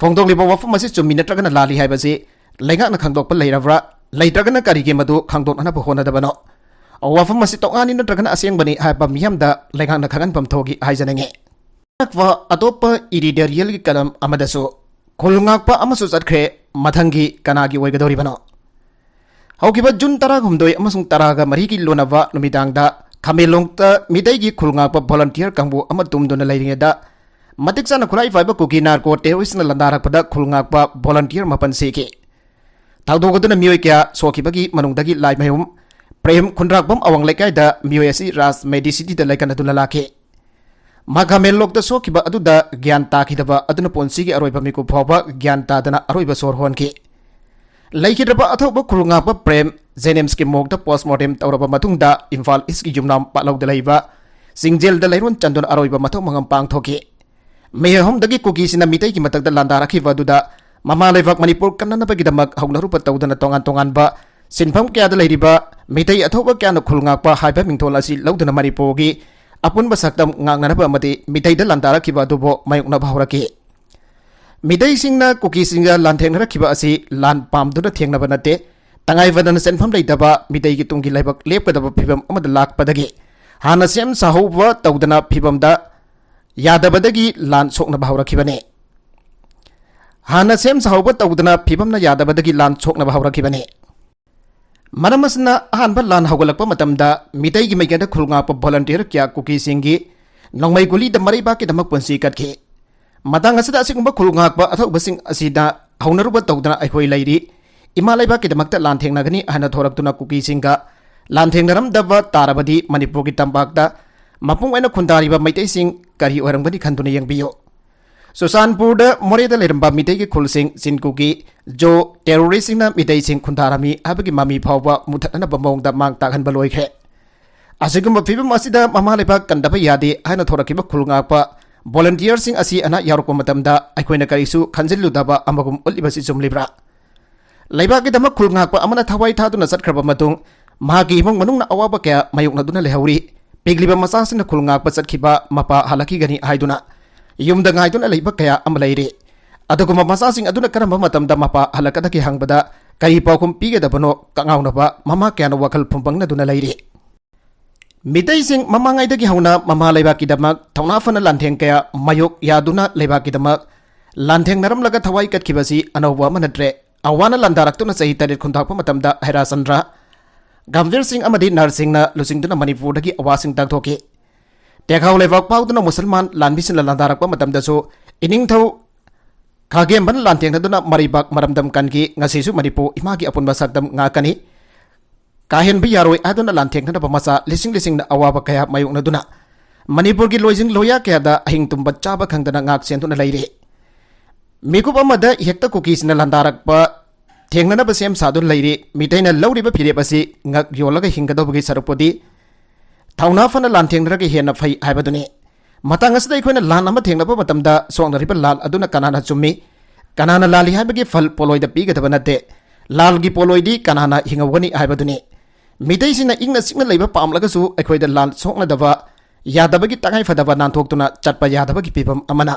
ꯐꯣꯡꯗꯣꯛꯂꯤꯕ ꯋꯥꯐꯝ ꯑꯁꯤ ꯆꯨꯝꯃꯤ ꯅꯠꯇ꯭ꯔꯒꯅ ꯂꯥꯜꯂꯤ ꯍꯥꯏꯕꯁꯤ ꯂꯩꯉꯥꯛꯅ ꯈꯪꯗꯣꯛꯄ ꯂꯩꯔꯕ꯭ꯔꯥ, ꯂꯩꯇ꯭ꯔꯒꯅ ꯀꯔꯤꯒꯤ ꯃꯗꯨ ꯈꯪꯗꯣꯛꯅꯅꯕ ꯍꯣꯠꯅꯗꯕꯅꯣ? ꯋꯥꯐꯝ ꯑꯁꯤ ꯇꯣꯉꯥꯟꯅꯤ ꯅꯠꯇ꯭ꯔꯒꯅ ꯑꯁꯦꯡꯕꯅꯤ ꯍꯥꯏꯕ ꯃꯤꯌꯥꯝꯗ ꯂꯩꯉꯥꯛꯅ ꯈꯪꯍꯟꯐꯝ ꯊꯣꯛꯏ ꯍꯥꯏꯖꯅꯤꯡꯏ꯫ ꯑꯇꯣꯞꯄ editorialꯒꯤ column ꯑꯃꯗꯁꯨ ꯈꯨꯜ ꯉꯥꯛꯄ ꯑꯃꯁꯨ ꯆꯠꯈ꯭ꯔꯦ, ꯃꯊꯪꯒꯤ ꯀꯅꯥꯒꯤ ꯑꯣꯏꯒꯗꯧꯔꯤꯕꯅꯣ? ꯍꯧꯈꯤꯕ ꯖꯨꯟ ꯇꯔꯥꯍꯨꯝꯗꯣꯏ ꯑꯃꯁꯨꯡ ꯇꯔꯥꯒ ꯃꯔꯤꯒꯤ ꯂꯣꯟꯅꯕ ꯅꯨꯃꯤꯗꯥꯡꯗ ꯈꯥꯃꯦꯟꯂꯣꯡꯗ ꯃꯤꯇꯩꯒꯤ ꯈꯨꯜ ꯉꯥꯛꯄ volunteer ꯀꯥꯡꯕꯨ ꯑꯃ ꯇꯨꯝꯗꯨꯅ ꯂꯩꯔꯤꯉꯩꯗ ꯃꯇꯤꯛ ꯆꯥꯅ ꯈꯨꯠꯂꯥꯏ ꯄꯥꯏꯕ ꯀꯨꯀꯤ narco terroristꯅ ꯂꯥꯟꯗꯥꯔꯛꯄꯗ ꯈꯨꯜ ꯉꯥꯛꯄ volunteer ꯃꯥꯄꯟ ꯁꯤꯈꯤ꯫ ꯊꯧꯗꯣꯛ ꯑꯗꯨꯅ ꯃꯤꯑꯣꯏ ꯀꯌꯥ ꯁꯣꯛꯈꯤꯕꯒꯤ ꯃꯅꯨꯡꯗꯒꯤ ꯂꯥꯏꯃꯌꯨꯝ ꯄ꯭ꯔꯦꯝ ꯈꯨꯟꯗ꯭ꯔꯥꯛꯄꯝ ꯑꯋꯥꯡ ꯂꯩꯀꯥꯏꯗ ꯃꯤꯑꯣꯏ ꯑꯁꯤ ꯔꯥꯖ medicity ꯗ ꯂꯥꯏꯀꯠꯅꯗꯨꯅ ꯂꯥꯛꯈꯤ꯫ ꯃꯥ ꯈꯥꯃꯦꯟꯂꯣꯛꯇ ꯁꯣꯛꯈꯤꯕ ꯑꯗꯨꯗ ꯒ꯭ꯌꯥꯟ ꯇꯥꯈꯤꯗꯕ ꯑꯗꯨꯅ ꯄꯨꯟꯁꯤꯒꯤ ꯑꯔꯣꯏꯕ ꯃꯤꯀꯨꯞ ꯐꯥꯎꯕ ꯒ꯭ꯌꯥꯟ ꯇꯥꯗꯅ ꯑꯔꯣꯏꯕ ꯁꯣꯔ ꯍꯣꯟꯈꯤ꯫ ꯂꯩꯈꯤꯗ꯭ꯔꯕ ꯑꯊꯧꯕ ꯈꯨꯜ ꯉꯥꯛꯄ ꯄ꯭ꯔꯦꯝ JNIMSꯀꯤ morgueꯗ postmortem ꯇꯧꯔꯕ ꯃꯇꯨꯡꯗ ꯏꯝꯐꯥꯜ Eastꯀꯤ ꯌꯨꯝꯅꯥꯝ ꯄꯥꯠꯂꯧꯗ ꯂꯩꯕ ꯆꯤꯡꯖꯦꯜꯗ ꯂꯩꯔꯣꯟ ꯆꯟꯗꯨꯅ ꯑꯔꯣꯏꯕ ꯃꯊꯧ ꯃꯉꯝ ꯄꯥꯡꯊꯣꯛꯈꯤ꯫ ꯃꯤ ꯑꯍꯨꯝꯗꯒꯤ ꯀꯨꯀꯤꯁꯤꯡꯅ ꯃꯤꯇꯩꯒꯤ ꯃꯊꯛꯇ ꯂꯥꯟꯗꯥꯔꯛꯈꯤꯕ ꯑꯗꯨꯗ ꯃꯃꯥ ꯂꯩꯕꯥꯛ ꯃꯅꯤꯄꯨꯔ ꯀꯟꯅꯅꯕꯒꯤꯗꯃꯛ ꯍꯧꯅꯔꯨꯕ ꯇꯧꯗꯅ ꯇꯣꯉꯥꯟ ꯇꯣꯉꯥꯟꯕ ꯁꯤꯟꯐꯝ ꯀꯌꯥꯗ ꯂꯩꯔꯤꯕ ꯃꯤꯇꯩ ꯑꯊꯧꯕ ꯀꯌꯥꯅ ꯈꯨꯜ ꯉꯥꯛꯄ ꯍꯥꯏꯕ ꯃꯤꯡꯊꯣꯜ ꯑꯁꯤ ꯂꯧꯗꯨꯅ ꯃꯅꯤꯄꯨꯔꯒꯤ ꯑꯄꯨꯟꯕ ꯁꯛꯇꯝ ꯉꯥꯛꯅꯅꯕ ꯑꯃꯗꯤ ꯃꯤꯇꯩꯗ ꯂꯥꯟꯗꯥꯔꯛꯈꯤꯕ ꯑꯗꯨꯕꯨ ꯃꯥꯌꯣꯛꯅꯕ ꯍꯧꯔꯛꯈꯤ꯫ ꯃꯤꯇꯩꯁꯤꯡꯅ ꯀꯨꯀꯤꯁꯤꯡꯒ ꯂꯥꯟꯊꯦꯡꯅꯔꯛꯈꯤꯕ ꯑꯁꯤ ꯂꯥꯟ ꯄꯥꯝꯗꯨꯅ ꯊꯦꯡꯅꯕ ꯅꯠꯇꯦ꯫ ꯇꯉꯥꯏ ꯐꯗꯅ ꯁꯦꯟꯐꯝ ꯂꯩꯇꯕ, ꯃꯤꯇꯩꯒꯤ ꯇꯨꯡꯒꯤ ꯂꯥꯏꯕꯛ ꯂꯦꯞꯀꯗꯕ ꯐꯤꯕꯝ ꯑꯃꯗ ꯂꯥꯛꯄꯗꯒꯤ ꯍꯥꯟꯅ ꯁꯦꯝ ꯁꯥꯍꯧꯕ ꯇꯧꯗꯅ ꯐꯤꯕꯝꯗ ꯌꯥꯗꯕꯗꯒꯤ ꯂꯥꯟ ꯁꯣꯛꯅꯕ ꯍꯧꯔꯛꯈꯤꯕꯅꯤ꯫ ꯍꯥꯟꯅ ꯁꯦꯝ ꯁꯥꯍꯧꯕ ꯇꯧꯗꯅ ꯐꯤꯕꯝꯅ ꯌꯥꯗꯕꯗꯒꯤ ꯂꯥꯟ ꯁꯣꯛꯅꯕ ꯍꯧꯔꯛꯈꯤꯕꯅꯤ꯫ ꯃꯔꯝ ꯑꯁꯤꯅ, ꯑꯍꯥꯟꯕ ꯂꯥꯟ ꯍꯧꯒꯠꯂꯛꯄ ꯃꯇꯝꯗ ꯃꯤꯇꯩꯒꯤ ꯃꯥꯏꯀꯩꯗ ꯈꯨꯜ ꯉꯥꯛꯄ volunteer ꯀꯌꯥ ꯀꯨꯀꯤꯁꯤꯡꯒꯤ ꯅꯣꯡꯃꯩ ꯒꯨꯂꯤꯗ ꯃꯔꯩꯕꯥꯛꯀꯤꯗꯃꯛ ꯄꯨꯟꯁꯤ ꯀꯠꯈꯤ꯫ ꯃꯇꯥꯡ ꯑꯁꯤꯗ ꯑꯁꯤꯒꯨꯝꯕ ꯈꯨꯜ ꯉꯥꯛꯄ ꯑꯊꯧꯕꯁꯤꯡ ꯑꯁꯤꯗ ꯍꯧꯅꯔꯨꯕ ꯇꯧꯗꯅ ꯑꯩꯈꯣꯏ ꯂꯩꯔꯤ꯫ ꯏꯃꯥ ꯂꯩꯕꯥꯛꯀꯤꯗꯃꯛꯇ ꯂꯥꯟꯊꯦꯡꯅꯒꯅꯤ ꯍꯥꯏꯅ ꯊꯣꯔꯛꯇꯨꯅ ꯀꯨꯀꯤꯁꯤꯡꯒ ꯂꯥꯟꯊꯦꯡꯅꯔꯝꯗꯕ ꯇꯥꯔꯕꯗꯤ ꯃꯅꯤꯄꯨꯔꯒꯤ ꯇꯝꯄꯥꯛꯇ ꯃꯄꯨꯡ ꯑꯣꯏꯅ ꯈꯨꯟꯗꯥꯔꯤꯕ ꯃꯩꯇꯩꯁꯤꯡ ꯀꯔꯤ ꯑꯣꯏꯔꯝꯒꯅꯤ ꯈꯟꯗꯨꯅ ꯌꯦꯡꯕꯤꯌꯨ꯫ ꯆꯨꯔꯆꯥꯟꯄꯨꯔꯗ ꯃꯣꯔꯦꯗ ꯂꯩꯔꯝꯕ ꯃꯤꯇꯩꯒꯤ ꯈꯨꯜꯁꯤꯡ ꯆꯤꯟ ꯀꯨꯀꯤ ꯖꯣ terroristꯁꯤꯡꯅ ꯃꯤꯇꯩꯁꯤꯡ ꯈꯨꯟꯗꯥꯔꯝꯃꯤ ꯍꯥꯏꯕꯒꯤ ꯃꯃꯤ ꯐꯥꯎꯕ ꯃꯨꯊꯠꯅꯅꯕ ꯃꯑꯣꯡꯗ ꯃꯥꯡ ꯇꯥꯛꯍꯟꯕ ꯂꯣꯏꯈ꯭ꯔꯦ꯫ ꯑꯁꯤꯒꯨꯝꯕ ꯐꯤꯕꯝ ꯑꯁꯤꯗ ꯃꯃꯥ ꯂꯩꯕꯥꯛ ꯀꯟꯗꯕ ꯌꯥꯗꯦ ꯍꯥꯏꯅ ꯊꯣꯔꯛꯈꯤꯕ ꯈꯨꯜ ꯉꯥꯛꯄ volunteerꯁꯤꯡ ꯑꯁꯤ ꯑꯅꯥ ꯌꯥꯎꯔꯛꯄ ꯃꯇꯝꯗ ꯑꯩꯈꯣꯏꯅ ꯀꯔꯤꯁꯨ ꯈꯟꯖꯤꯜꯂꯨꯗꯕ ꯑꯃꯒꯨꯝ ꯎꯠꯂꯤꯕꯁꯤ ꯆꯨꯝꯂꯤꯕ꯭ꯔꯥ? ꯂꯩꯕꯥꯛꯀꯤꯗꯃꯛ ꯈꯨꯜ ꯉꯥꯛꯄ ꯑꯃꯅ ꯊꯋꯥꯏ ꯊꯥꯗꯨꯅ ꯆꯠꯈ꯭ꯔꯕ ꯃꯇꯨꯡ ꯃꯍꯥꯛꯀꯤ ꯏꯃꯨꯡ ꯃꯅꯨꯡꯅ ꯑꯋꯥꯕ ꯀꯌꯥ ꯃꯥꯌꯣꯛꯅꯗꯨꯅ ꯂꯩꯍꯧꯔꯤ꯫ ꯄꯤꯛꯂꯤꯕ ꯃꯆꯥꯁꯤꯡꯅ ꯈꯨꯜ ꯉꯥꯛꯄ ꯆꯠꯈꯤꯕ ꯃꯄꯥ ꯍꯜꯂꯛꯈꯤꯒꯅꯤ ꯍꯥꯏꯗꯨꯅ ꯌꯨꯝꯗ ꯉꯥꯏꯗꯨꯅ ꯂꯩꯕ ꯀꯌꯥ ꯑꯃ ꯂꯩꯔꯤ꯫ ꯑꯗꯨꯒꯨꯝꯕ ꯃꯆꯥꯁꯤꯡ ꯑꯗꯨꯅ ꯀꯔꯝꯕ ꯃꯇꯝꯗ ꯃꯄꯥ ꯍꯜꯂꯛꯀꯗꯒꯦ ꯍꯪꯕꯗ ꯀꯔꯤ ꯄꯥꯎꯈꯨꯝ ꯄꯤꯒꯗꯕꯅꯣ ꯀꯉꯥꯎꯅꯕ ꯃꯃꯥ ꯀꯌꯥꯅ ꯋꯥꯈꯜ ꯐꯨꯝꯕꯪꯅꯗꯨꯅ ꯂꯩꯔꯤ꯫ ꯃꯤꯇꯩꯁꯤꯡ ꯃꯃꯥꯡꯉꯩꯗꯒꯤ ꯍꯧꯅ ꯃꯃꯥ ꯂꯩꯕꯥꯛꯀꯤꯗꯃꯛ ꯊꯧꯅꯥ ꯐꯅ ꯂꯥꯟꯊꯦꯡ ꯀꯌꯥ ꯃꯥꯌꯣꯛ ꯌꯥꯗꯨꯅ ꯂꯩꯕꯥꯛꯀꯤꯗꯃꯛ ꯂꯥꯟꯊꯦꯡꯅꯔꯝꯂꯒ ꯊꯋꯥꯏ ꯀꯠꯈꯤꯕꯁꯤ ꯑꯅꯧꯕ ꯑꯃ ꯅꯠꯇ꯭ꯔꯦ꯫ ꯑꯋꯥꯅ ꯂꯥꯟꯗꯥꯔꯛꯇꯨꯅ ꯆꯍꯤ ꯇꯔꯦꯠ ꯈꯨꯟꯗꯥꯛꯄ ꯃꯇꯝꯗ ꯍꯩꯔꯥꯆꯟꯗ꯭ꯔ, ꯒꯝꯚꯤꯔ ꯁꯤꯡ ꯑꯃꯗꯤ ꯅꯔꯁꯤꯡꯅ ꯂꯨꯆꯤꯡꯗꯨꯅ ꯃꯅꯤꯄꯨꯔꯗꯒꯤ ꯑꯋꯥꯁꯤꯡ ꯇꯥꯛꯊꯣꯛꯈꯤ꯫ ꯇꯦꯈꯥꯎ ꯂꯩꯕꯥꯛ ꯐꯥꯎꯗꯨꯅ ꯃꯨꯁꯜꯃꯥꯟ ꯂꯥꯟꯃꯤꯁꯤꯡꯅ ꯂꯥꯟꯗꯥꯔꯛꯄ ꯃꯇꯝꯗꯁꯨ ꯏꯅꯤꯡꯊꯧ ꯈꯥꯒꯦꯝꯕꯅ ꯂꯥꯟꯊꯦꯡꯅꯗꯨꯅ ꯃꯔꯩꯕꯥꯛ ꯃꯔꯝꯗꯝ ꯀꯟꯈꯤ꯫ ꯉꯁꯤꯁꯨ ꯃꯅꯤꯄꯨꯔ ꯏꯃꯥꯒꯤ ꯑꯄꯨꯟꯕ ꯁꯛꯇꯝ ꯉꯥꯛꯀꯅꯤ꯫ ꯀꯥꯍꯦꯟꯕ ꯌꯥꯔꯣꯏ ꯍꯥꯏꯗꯨꯅ ꯂꯥꯟꯊꯦꯡꯅꯅꯕ ꯃꯆꯥ ꯂꯤꯁꯤꯡ ꯂꯤꯁꯤꯡꯅ ꯑꯋꯥꯕ ꯀꯌꯥ ꯃꯥꯌꯣꯛꯅꯗꯨꯅ ꯃꯅꯤꯄꯨꯔꯒꯤ ꯂꯣꯏꯖꯤꯡ ꯂꯣꯌꯥ ꯀꯌꯥꯗ ꯑꯍꯤꯡ ꯇꯨꯝꯕ ꯆꯥꯕ ꯈꯪꯗꯅ ꯉꯥꯛ ꯁꯦꯟꯗꯨꯅ ꯂꯩꯔꯤ꯫ ꯃꯤꯀꯨꯞ ꯑꯃꯗ ꯍꯦꯛꯇ ꯀꯨꯀꯤꯁꯤꯡꯅ ꯂꯥꯟꯗꯥꯔꯛꯄ ꯊꯦꯡꯅꯅꯕ ꯁꯦꯝ ꯁꯥꯗꯨꯅ ꯂꯩꯔꯤ꯫ ꯃꯤꯇꯩꯅ ꯂꯧꯔꯤꯕ ꯐꯤꯔꯦꯞ ꯑꯁꯤ ꯉꯛ ꯌꯣꯜꯂꯒ ꯍꯤꯡꯒꯗꯧꯕꯒꯤ ꯁꯔꯨꯛꯄꯨꯗꯤ ꯊꯧꯅꯥ ꯐꯅ ꯂꯥꯟꯊꯦꯡꯅꯔꯒ ꯍꯦꯟꯅ ꯐꯩ ꯍꯥꯏꯕꯗꯨꯅꯤ꯫ ꯃꯇꯥꯡ ꯑꯁꯤꯗ ꯑꯩꯈꯣꯏꯅ ꯂꯥꯟ ꯑꯃ ꯊꯦꯡꯅꯕ ꯃꯇꯝꯗ ꯁꯣꯛꯅꯔꯤꯕ ꯂꯥꯜ ꯑꯗꯨꯅ ꯀꯅꯥꯅ ꯆꯨꯝꯃꯤ, ꯀꯅꯥꯅ ꯂꯥꯜꯂꯤ ꯍꯥꯏꯕꯒꯤ ꯐꯜ ꯄꯣꯠꯂꯣꯏꯗ ꯄꯤꯒꯗꯕ ꯅꯠꯇꯦ꯫ ꯂꯥꯜꯒꯤ ꯄꯣꯠꯂꯣꯏꯗꯤ ꯀꯅꯥꯅ ꯍꯤꯡꯍꯧꯒꯅꯤ ꯍꯥꯏꯕꯗꯨꯅꯤ꯫ ꯃꯤꯇꯩꯁꯤꯡꯅ ꯏꯪꯅ ꯆꯤꯛꯅ ꯂꯩꯕ ꯄꯥꯝꯂꯒꯁꯨ ꯑꯩꯈꯣꯏꯗ ꯂꯥꯜ ꯁꯣꯛꯅꯗꯕ ꯌꯥꯗꯕꯒꯤ ꯇꯉꯥꯏ ꯐꯗꯕ ꯅꯥꯟꯊꯣꯛꯇꯨꯅ ꯆꯠꯄ ꯌꯥꯗꯕꯒꯤ ꯐꯤꯕꯝ ꯑꯃꯅ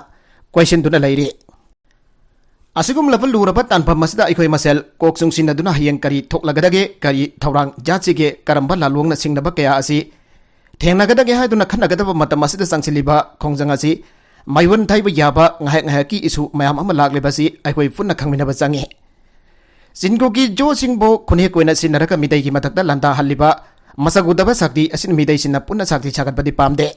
ꯀꯣꯏꯁꯤꯟꯗꯨꯅ ꯂꯩꯔꯤ꯫ ꯑꯁꯤꯒꯨꯝꯂꯕ ꯂꯨꯔꯕ ꯇꯥꯟꯐꯝ ꯑꯁꯤꯗ ꯑꯩꯈꯣꯏ ꯃꯁꯦꯜ ꯀꯣꯛ ꯆꯨꯡꯁꯤꯟꯅꯗꯨꯅ ꯍꯌꯦꯡ ꯀꯔꯤ ꯊꯣꯛꯂꯒꯗꯒꯦ, ꯀꯔꯤ ꯊꯧꯔꯥꯡ ꯌꯥꯠꯁꯤꯒꯦ, ꯀꯔꯝꯕ ꯂꯥꯜꯂꯣꯡꯅ ꯁꯤꯡꯅꯕ ꯀꯌꯥ ꯑꯁꯤ ꯊꯦꯡꯅꯒꯗꯒꯦ ꯍꯥꯏꯗꯨꯅ ꯈꯟꯅꯒꯗꯕ ꯃꯇꯝ ꯑꯁꯤꯗ ꯆꯪꯁꯤꯜꯂꯤꯕ ꯈꯣꯡꯖꯪ ꯑꯁꯤ ꯃꯥꯏꯑꯣꯟ ꯊꯩꯕ ꯌꯥꯕ ꯉꯥꯏꯍꯥꯛ ꯉꯥꯏꯍꯥꯛꯀꯤ ꯏꯁꯨ ꯃꯌꯥꯝ ꯑꯃ ꯂꯥꯛꯂꯤꯕ ꯑꯁꯤ ꯑꯩꯈꯣꯏ ꯄꯨꯟꯅ ꯈꯪꯃꯤꯟꯅꯕ ꯆꯪꯏ꯫ ꯆꯤꯟꯒꯣꯒꯤ ꯖꯣꯁꯤꯡꯕꯨ ꯈꯨꯟꯍꯦꯛ ꯑꯣꯏꯅ ꯁꯤꯟꯅꯔꯒ ꯃꯤꯇꯩꯒꯤ ꯃꯊꯛꯇ ꯂꯥꯟꯗꯥꯍꯜꯂꯤꯕ ꯃꯁꯛ ꯎꯗꯕ ꯁꯛꯇꯤ ꯑꯁꯤꯅ ꯃꯤꯇꯩꯁꯤꯡꯅ ꯄꯨꯟꯅ ꯁꯥꯛꯇꯤ ꯁꯥꯒꯠꯄꯗꯤ ꯄꯥꯝꯗꯦ꯫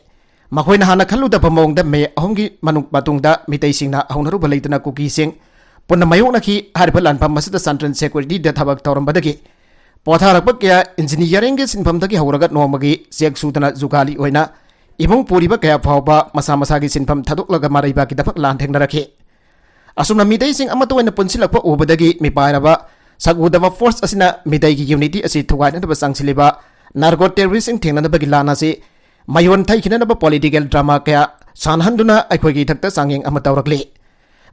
ꯃꯈꯣꯏꯅ ꯍꯥꯟꯅ ꯈꯜꯂꯨꯗꯕ ꯃꯑꯣꯡꯗ ꯃꯦ ꯑꯍꯨꯝꯒꯤ ꯃꯅꯨꯡ ꯃꯇꯨꯡꯗ ꯃꯤꯇꯩꯁꯤꯡꯅ ꯍꯧꯅꯔꯨꯕ ꯂꯩꯇꯅ ꯀꯨꯀꯤꯁꯤꯡ ꯄꯨꯟꯅ ꯃꯥꯌꯣꯛꯅꯈꯤ꯫ ꯍꯥꯏꯔꯤꯕ ꯂꯥꯟꯐꯝ ꯑꯁꯤꯗ ꯁꯟꯇ꯭ꯔꯦꯟ ꯁꯦꯀ꯭ꯌꯨꯔꯤꯇꯤꯗ ꯊꯕꯛ ꯇꯧꯔꯝꯕꯗꯒꯤ ꯄꯣꯊꯥꯔꯛꯄ ꯀꯌꯥ ꯏꯟꯖꯤꯅꯤꯌꯥꯔꯤꯡꯒꯤ ꯁꯤꯟꯐꯝꯗꯒꯤ ꯍꯧꯔꯒ ꯅꯣꯡꯃꯒꯤ ꯆꯦꯛ ꯁꯨꯗꯅ ꯖꯨꯒꯥꯂꯤ ꯑꯣꯏꯅ ꯏꯃꯨꯡ ꯄꯨꯔꯤꯕ ꯀꯌꯥ ꯐꯥꯎꯕ ꯃꯁꯥ ꯃꯁꯥꯒꯤ ꯁꯤꯟꯐꯝ ꯊꯥꯗꯣꯛꯂꯒ ꯃꯔꯩꯕꯥꯛꯀꯤꯗꯃꯛ ꯂꯥꯟ ꯊꯦꯡꯅꯔꯛꯈꯤ꯫ ꯑꯁꯨꯝꯅ ꯃꯤꯇꯩꯁꯤꯡ ꯑꯃꯠꯇ ꯑꯣꯏꯅ ꯄꯨꯟꯁꯤꯜꯂꯛꯄ ꯎꯕꯗꯒꯤ ꯃꯤꯄꯥꯏꯔꯕ ꯁꯛ ꯎꯗꯕ ꯐꯣꯔꯁ ꯑꯁꯤꯅ ꯃꯤꯇꯩꯒꯤ ꯌꯨꯅꯤꯇꯤ ꯑꯁꯤ ꯊꯨꯒꯥꯏꯅꯅꯕ ꯆꯪꯁꯤꯜꯂꯤꯕ ꯅꯥꯔꯀꯣ ꯇꯦꯔꯣꯔꯤꯁꯁꯤꯡ ꯊꯦꯡꯅꯅꯕꯒꯤ ꯂꯥꯟ ꯑꯁꯤ ꯃꯌꯣꯟ ꯊꯩꯈꯤꯅꯅꯕ ꯄꯣꯂꯤꯇꯤꯀꯦꯜ ꯗ꯭ꯔꯃꯥ ꯀꯌꯥ ꯁꯥꯟꯅꯍꯟꯗꯨꯅ ꯑꯩꯈꯣꯏꯒꯤ ꯏꯊꯛꯇ ꯆꯥꯡꯌꯦꯡ ꯑꯃ ꯇꯧꯔꯛꯂꯤ꯫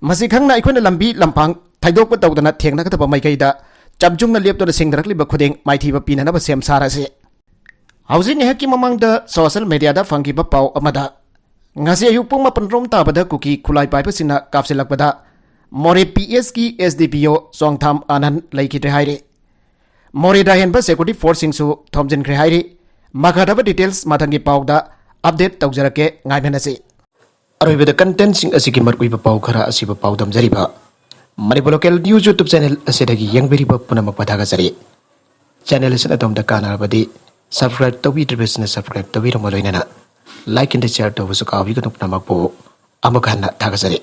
ꯃꯁꯤ ꯈꯪꯅ ꯑꯩꯈꯣꯏꯅ ꯂꯝꯕꯤ ꯂꯝꯐꯥꯡ ꯊꯩꯗꯣꯛꯄ ꯇꯧꯗꯅ ꯊꯦꯡꯅꯒꯗꯕ ꯃꯥꯏꯀꯩꯗ ꯆꯞ ꯌꯨꯡꯅ ꯂꯦꯞꯇꯨꯅ ꯁꯤꯡꯅꯔꯛꯂꯤꯕ ꯈꯨꯗꯤꯡ ꯃꯥꯏꯊꯤꯕ ꯄꯤꯅꯅꯕ ꯁꯦꯝ ꯁꯥꯔꯁꯤ꯫ ꯍꯧꯖꯤꯛ ꯉꯥꯏꯍꯥꯛꯀꯤ ꯃꯃꯥꯡꯗ ꯁꯣꯁꯤꯌꯦꯜ ꯃꯦꯗꯤꯌꯥꯗ ꯐꯪꯈꯤꯕ ꯄꯥꯎ ꯑꯃꯗ, ꯉꯁꯤ ꯑꯌꯨꯛ ꯄꯨꯡ ꯃꯥꯄꯟ ꯔꯣꯝ ꯇꯥꯕꯗ ꯀꯨꯀꯤ ꯈꯨꯠꯂꯥꯏ ꯄꯥꯏꯕꯁꯤꯡꯅ ꯀꯥꯞꯁꯤꯜꯂꯛꯄꯗ ꯃꯣꯔꯦ ꯄꯤ ꯑꯦꯁꯀꯤ ꯑꯦꯁ ꯗꯤ ꯄꯤ ꯑꯣ ꯆꯣꯡꯊꯥꯝ ꯑꯥꯅꯟ ꯂꯩꯈꯤꯗ꯭ꯔꯦ ꯍꯥꯏꯔꯤ꯫ ꯃꯣꯔꯦꯗ ꯑꯍꯦꯟꯕ ꯁꯦꯀ꯭ꯌꯨꯔꯤꯇꯤ ꯐꯣꯔꯁꯁꯤꯡꯁꯨ ꯊꯣꯝꯖꯤꯟꯈ꯭ꯔꯦ ꯍꯥꯏꯔꯤ꯫ ꯃꯈꯥ ꯇꯥꯕ ꯗꯤꯇꯦꯜꯁ ꯃꯊꯪꯒꯤ ꯄꯥꯎꯗ ꯑꯞꯗꯦꯠ ꯇꯧꯖꯔꯛꯀꯦ, ꯉꯥꯏꯃꯤꯟꯅꯁꯤ꯫ ꯑꯔꯣꯏꯕꯗ ꯀꯟꯇꯦꯟꯁꯤꯡ ꯑꯁꯤꯒꯤ ꯃꯔꯨꯑꯣꯏꯕ ꯄꯥꯎ ꯈꯔ ꯑꯁꯤꯕꯨ ꯄꯥꯎꯗꯝꯖꯔꯤꯕ Manipur local news YouTube channel ꯑꯁꯤꯗꯒꯤ ꯌꯦꯡꯕꯤꯔꯤꯕ ꯄꯨꯝꯅꯃꯛꯄꯨ ꯊꯥꯒꯠꯆꯔꯤ꯫ ꯆꯦꯅꯦꯜ ꯑꯁꯤꯅ ꯑꯗꯣꯝꯗ ꯀꯥꯟꯅꯔꯕꯗꯤ ꯁꯕꯁꯀ꯭ꯔꯥꯏꯕ ꯇꯧꯕꯤꯗ꯭ꯔꯤꯕꯁꯤꯡꯅ ꯁꯕꯁꯀ꯭ꯔꯥꯏꯕ ꯇꯧꯕꯤꯔꯝꯃ ꯂꯣꯏꯅꯅ ꯂꯥꯏꯛ ꯑꯦꯟ ꯁꯤꯌꯔ ꯇꯧꯕꯁꯨ ꯀꯥꯎꯕꯤꯒꯅꯨ꯫ ꯄꯨꯝꯅꯃꯛꯄꯨ ꯑꯃꯨꯛ ꯍꯟꯅ ꯊꯥꯒꯠꯆꯔꯤ꯫